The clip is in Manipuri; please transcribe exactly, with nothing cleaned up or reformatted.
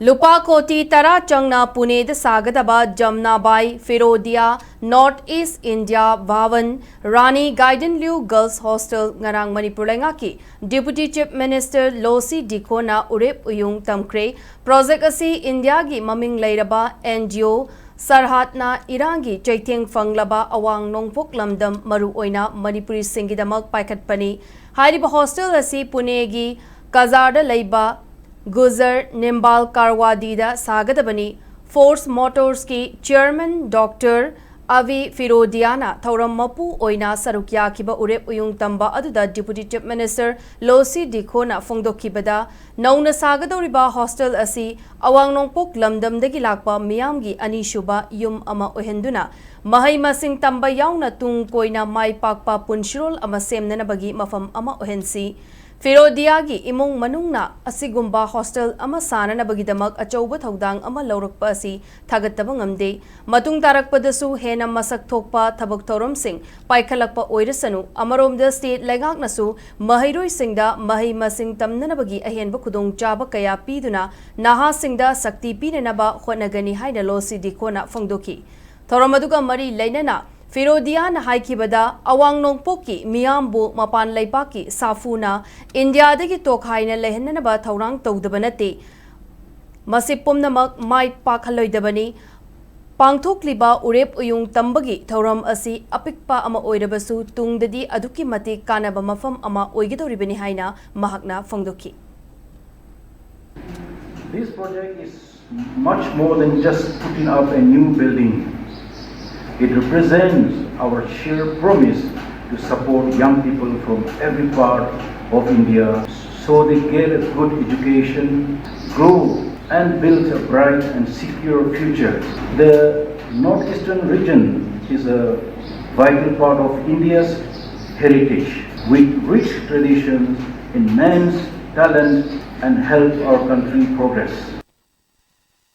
ꯂꯨꯄꯥ ꯀꯣꯇꯤ ꯇꯔꯥ ꯆꯪꯅ ꯄꯨꯅꯦꯗ ꯁꯥꯒꯗꯕ ꯖꯝꯅꯥꯕꯥꯏ ꯐꯤꯔꯣꯗꯤꯌꯥ North East India Bhavan Rani Gaidinliu Girls Hostel ꯉꯔꯥꯡ ꯃꯅꯤꯄꯨꯔ ꯂꯩꯉꯥꯛꯀꯤ Deputy Chief Minister ꯂꯣꯁꯤ ꯗꯤꯈꯣꯅ ꯎꯔꯦꯞ ꯎꯌꯨꯡ ꯇꯝꯈ꯭ꯔꯦ꯫ Project ꯑꯁꯤ ꯏꯟꯗꯤꯌꯥꯒꯤ ꯃꯃꯤꯡ ꯂꯩꯔꯕ NGO ꯁꯔꯍꯥꯠꯅ ꯏꯔꯥꯡꯒꯤ ꯆꯩꯊꯦꯡ ꯐꯪꯂꯕ ꯑꯋꯥꯡ ꯅꯣꯡꯄꯣꯛ ꯂꯝꯗꯝ, ꯃꯔꯨꯑꯣꯏꯅ ꯃꯅꯤꯄꯨꯔꯤꯁꯤꯡꯒꯤꯗꯃꯛ ꯄꯥꯏꯈꯠꯄꯅꯤ꯫ ꯍꯥꯏꯔꯤꯕ hostel ꯑꯁꯤ ꯄꯨꯅꯦꯒꯤ ꯀꯖꯥꯔꯗ ꯂꯩꯕ ꯒꯨꯖꯔ ꯅꯤꯝꯕꯥꯜ ꯀꯥꯔꯋꯥꯗꯤꯗ ꯁꯥꯒꯗꯕꯅꯤ꯫ Force Motorsꯀꯤ Chairman Doctor ꯑꯚꯤ ꯐꯤꯔꯣꯗꯤꯌꯥꯅ ꯊꯧꯔꯝ ꯃꯄꯨ ꯑꯣꯏꯅ ꯁꯔꯨꯛ ꯌꯥꯈꯤꯕ ꯎꯔꯦꯞ ꯎꯌꯨꯡ ꯇꯝꯕ ꯑꯗꯨꯗ Deputy Chief Minister ꯂꯣꯁꯤ ꯗꯤꯈꯣꯅ ꯐꯣꯡꯗꯣꯛꯈꯤꯕꯗ, ꯅꯧꯅ ꯁꯥꯒꯗꯧꯔꯤꯕ hostel ꯑꯁꯤ ꯑꯋꯥꯡ ꯅꯣꯡꯄꯣꯛ ꯂꯝꯗꯝꯗꯒꯤ ꯂꯥꯛꯄ ꯃꯤꯌꯥꯝꯒꯤ ꯑꯅꯤꯁꯨꯕ ꯌꯨꯝ ꯑꯃ ꯑꯣꯏꯍꯟꯗꯨꯅ, ꯃꯍꯩ ꯃꯁꯤꯡ ꯇꯝꯕ ꯌꯥꯎꯅ ꯇꯨꯡ ꯀꯣꯏꯅ ꯃꯥꯏ ꯄꯥꯛꯄ ꯄꯨꯟꯁꯤꯔꯣꯜ ꯑꯃ ꯁꯦꯝꯅꯅꯕꯒꯤ ꯃꯐꯝ ꯑꯃ ꯑꯣꯏꯍꯟꯁꯤ꯫ ꯐꯤꯔꯣꯗꯤꯌꯥꯒꯤ ꯏꯃꯨꯡ ꯃꯅꯨꯡꯅ ꯑꯁꯤꯒꯨꯝꯕ hostel ꯑꯃ ꯁꯥꯅꯅꯕꯒꯤꯗꯃꯛ ꯑꯆꯧꯕ ꯊꯧꯗꯥꯡ ꯑꯃ ꯂꯧꯔꯛꯄ ꯑꯁꯤ ꯊꯥꯒꯠꯇꯕ ꯉꯝꯗꯦ꯫ ꯃꯇꯨꯡ ꯇꯥꯔꯛꯄꯗꯁꯨ ꯍꯦꯟꯅ ꯃꯁꯛ ꯊꯣꯛꯄ ꯊꯕꯛ ꯊꯧꯔꯝꯁꯤꯡ ꯄꯥꯏꯈꯠꯂꯛꯄ ꯑꯣꯏꯔꯁꯅꯨ꯫ ꯑꯃꯔꯣꯝꯗ state ꯂꯩꯉꯥꯛꯅꯁꯨ ꯃꯍꯩꯔꯣꯏꯁꯤꯡꯗ ꯃꯍꯩ ꯃꯁꯤꯡ ꯇꯝꯅꯅꯕꯒꯤ ꯑꯍꯦꯟꯕ ꯈꯨꯗꯣꯡꯆꯥꯕ ꯀꯌꯥ ꯄꯤꯗꯨꯅ ꯅꯍꯥꯁꯤꯡꯗ ꯁꯛꯇꯤ ꯄꯤꯅꯅꯕ ꯍꯣꯠꯅꯒꯅꯤ ꯍꯥꯏꯅ ꯂꯣꯁꯤ ꯗꯤꯈꯣꯅ ꯐꯣꯡꯗꯣꯛꯈꯤ꯫ ꯊꯧꯔꯝ ꯑꯗꯨꯒ ꯃꯔꯤ ꯂꯩꯅꯅ ꯐꯤꯔꯣꯗꯤꯌꯥꯅ ꯍꯥꯏꯈꯤꯕꯗ, ꯑꯋꯥꯡ ꯅꯣꯡꯄꯣꯛꯀꯤ ꯃꯤꯌꯥꯝꯕꯨ ꯃꯄꯥꯟ ꯂꯩꯕꯥꯛꯀꯤ ꯁꯥꯐꯨꯅ ꯏꯟꯗꯤꯌꯥꯗꯒꯤ ꯇꯣꯈꯥꯏꯅ ꯂꯩꯍꯟꯅꯅꯕ ꯊꯧꯔꯥꯡ ꯇꯧꯗꯕ ꯅꯠꯇꯦ꯫ ꯃꯁꯤ ꯄꯨꯝꯅꯃꯛ ꯃꯥꯏ ꯄꯥꯛꯍꯜꯂꯣꯏꯗꯕꯅꯤ꯫ ꯄꯥꯡꯊꯣꯛꯂꯤꯕ ꯎꯔꯦꯞ ꯎꯌꯨꯡ ꯇꯝꯕꯒꯤ ꯊꯧꯔꯝ ꯑꯁꯤ ꯑꯄꯤꯛꯄ ꯑꯃ ꯑꯣꯏꯔꯕꯁꯨ ꯇꯨꯡꯗꯗꯤ ꯑꯗꯨꯛꯀꯤ ꯃꯇꯤꯛ ꯀꯥꯟꯅꯕ ꯃꯐꯝ ꯑꯃ ꯑꯣꯏꯒꯗꯧꯔꯤꯕꯅꯤ ꯍꯥꯏꯅ ꯃꯍꯥꯛꯅ ꯐꯣꯡꯗꯣꯛꯈꯤ꯫ This project is much more than just putting up a new building. It represents our shared promise to support young people from every part of India so they get a good education, grow, and build a bright and secure future. The Northeastern region is a vital part of India's heritage, with rich traditions, immense talent, and help our country progress.